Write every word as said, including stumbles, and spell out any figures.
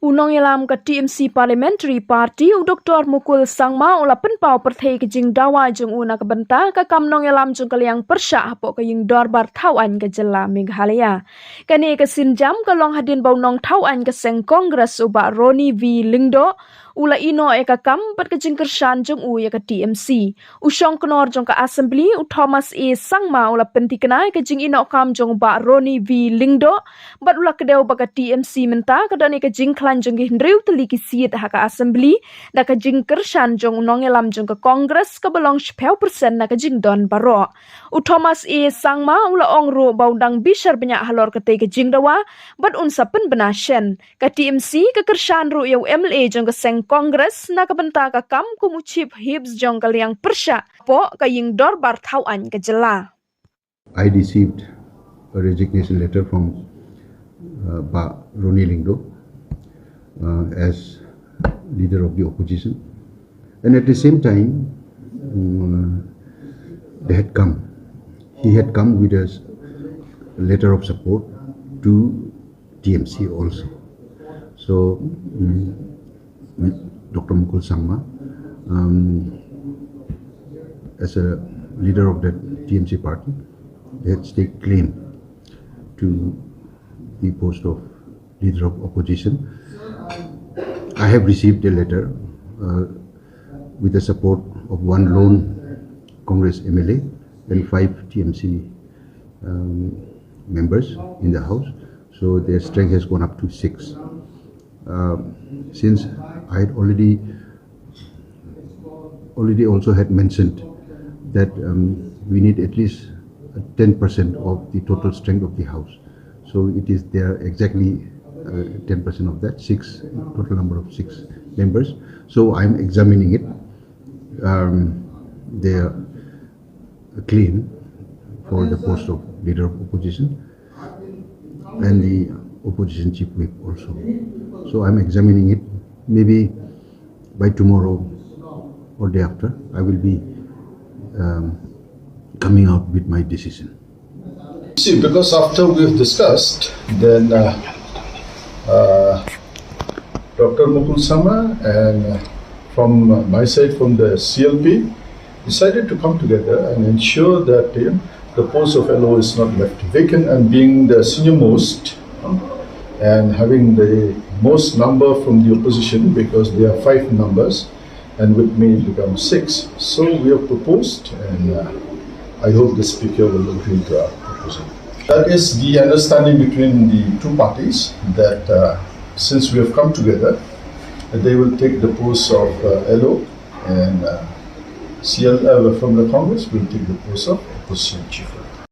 U nongïalam ka T M C Parliamentary Party, u Doktor Mukul Sangma, u la pynpaw pyrthei ka jingdawa jong u na ka bynta ka kam nongïalam jong ka liang pyrshah hapoh ka ïing dorbar thaw aiñ ka jylla Meghalaya. Kane ka sienjam ka long hadien ba u nongthaw aiñ ka seng Congress u Bah Ronnie V Lyngdoh u la ïehnoh ïa ka kam bad ka jingkyrshan jong u ïa ka T M C. U shongknor jong ka Assembly, u Thomas A Sangma, u la pynthikna ïa ka jingïehnoh kam jong u Bah Ronnie V Lyngdoh bad u la kdew ba ka T M C mynta ka don ïa ka jingkhlaiñ jong ki hynriew tylli ki seat ha ka Assembly da ka jingkyrshan jong u nongïalam jong ka Congress kaba long shiphew percent na ka jingdon baroh. U Thomas A Sangma u la ong ruh ba u dang bishar bniah halor katei ka jingdawa bad un sa pynbna shen. Ka T M C ka kyrshan ruh ïa u M L A jong ka seng Congress na ka bynta ka kam kum u Chief Whip jong ka liang pyrshah hapoh ka ïing dorbar thaw aiñ ka jylla. I received a resignation letter from uh, Bah Ronnie Lyngdoh uh, as leader of the opposition, and at the same time, um, they had come. He had come with a s- letter of support to T M C also. So, um, Doctor Mukul Sangma, um, as a leader of the T M C party, had staked claim to the post of leader of opposition. I have received a letter uh, with the support of one lone Congress M L A and five T M C um, members in the House. So their strength has gone up to six. Uh, since I had already already also had mentioned that um, we need at least ten percent of the total strength of the House. So it is there exactly uh, ten percent of that, six, total number of six members. So I'm examining it, um, their claim for the post of leader of opposition and the opposition chief whip also. So I'm examining it. Maybe by tomorrow or day after, I will be um, coming out with my decision. See, because after we've discussed, then uh, uh, Doctor Mukul Sangma and uh, from my side, from the C L P, decided to come together and ensure that you know, the post of L O is not left vacant, and being the senior most uh, and having the most number from the opposition, because there are five numbers, and with me it becomes six. So we have proposed, and uh, I hope the Speaker will agree to our proposal. That is the understanding between the two parties, that uh, since we have come together, they will take the post of uh, L O, and uh, C L L from the Congress will take the post of opposition chief.